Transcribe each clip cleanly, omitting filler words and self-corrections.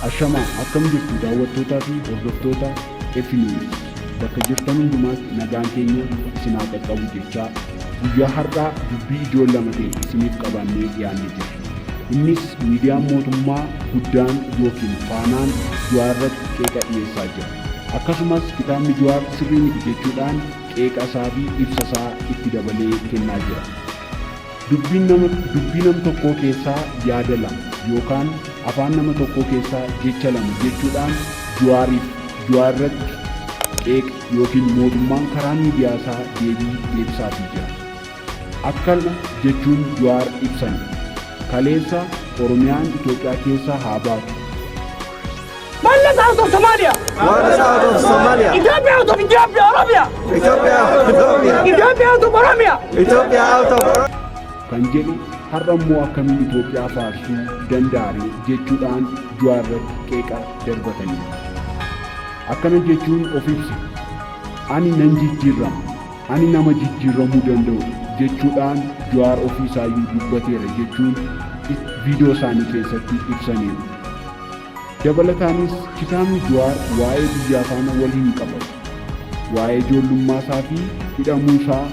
Ashamaa, akkam jirtu daawwattootaa fi hordoftoota F News? Bakka jirtan hundumaatti nagaan keenya isin haa qaqqabu jechaa, guyyaa har'aa dubbii ijoo lama ta'e isiniif qabannee dhiyaannee jirra. Innis miidiyaan mootummaa guddaan yookiin Faanaan Jawaar irratti qeeqa dhiyeessaa jira. Akkasumas kitaabni Jawaar sirrii miti jechuudhaan qeeqa isaa fi ibsa isaa itti dabalee kennaa jira. Dubbiin nama dubbii nam tokkoo keessaa yaada lama yookaan afaan nama tokkoo keessaa jecha lama jechuudhaan Jawaariif Jawaar irratti qeeqa yookiin mootummaan karaa miidiyaa isaa deebii deebisaafii jira. Akkana jechuun Jawaar ibsan. Kaleessa Oromiyaan Itoophiyaa keessaa haa baatu. Mallas out of Somalia. Mallas out of Somalia. Ethiopia out of Ethiopia, Oromia. Ethiopia out of Ethiopia. Ethiopia out of Oromia. Ethiopia out of Oromia. Kan jedhu har'a immoo akkamiin Itoophiyaa faarsuu danda'are jechuudhaan Jawaar irratti qeeqa darbataniiru. Akkana jechuun of ibse. Ani nan jijjiirrama. Ani nama jijjiirramuu danda'u jechuudhaan Jawaar ofii isaayyuu dubbateera jechuun viidiyoo isaanii keessatti ibsaniiru. Dabalataanis kitaabni Jawaar waa'ee biyyaa faana wal hin qabatu. Waa'ee ijoollummaa isaa fi hidhamuu isaa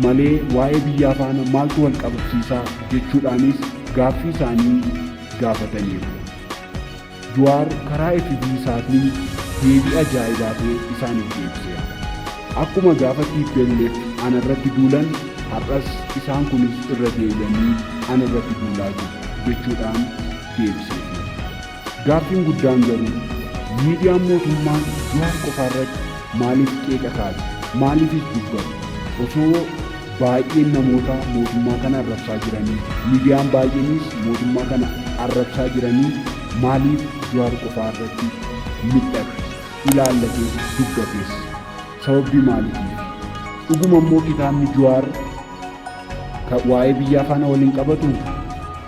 malee waa'ee biyyaa faana maaltu wal qabsiisaa jechuudhaanis gaaffii isaanii gaafataniiru. Jawaar karaa FB isaatiin deebii ajaa'ibaa ta'e isaaniif deebiseera. Akkuma gaafa TPLF ana irratti duulan, har'as isaan kunis irra deebi'anii ana irratti duulaa jiru jechuudhaan deebiseera. Gaaffiin guddaan garuu miidiyaan mootummaa Jawaar qofaa irratti maaliif qeeqa kaase? Maaliifis dubbata? Osoo baay'een namoota mootummaa kana arrabsaa jiranii, miidiyaan baay'eenis mootummaa kana arrabsaa jiranii, maaliif Jawaar qofaa irratti mil'ate, ilaallatee dubbates? Sababii maaliitiif? Dhuguma immoo kitaabni Jawaar waa'ee biyyaa faana waliin qabatu?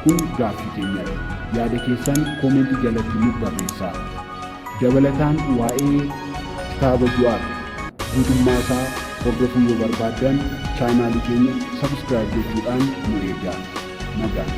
Kun gaaffii keenyadha. Yaada keessan koomentii jalatti nuuf barreessaa. Dabalataan waa'ee kitaaba Jawaar guutummaa isaa hordofuu yoo barbaaddan, chaanaalii keenya subscribe gochuudhaan nu eegaa. Nagaan.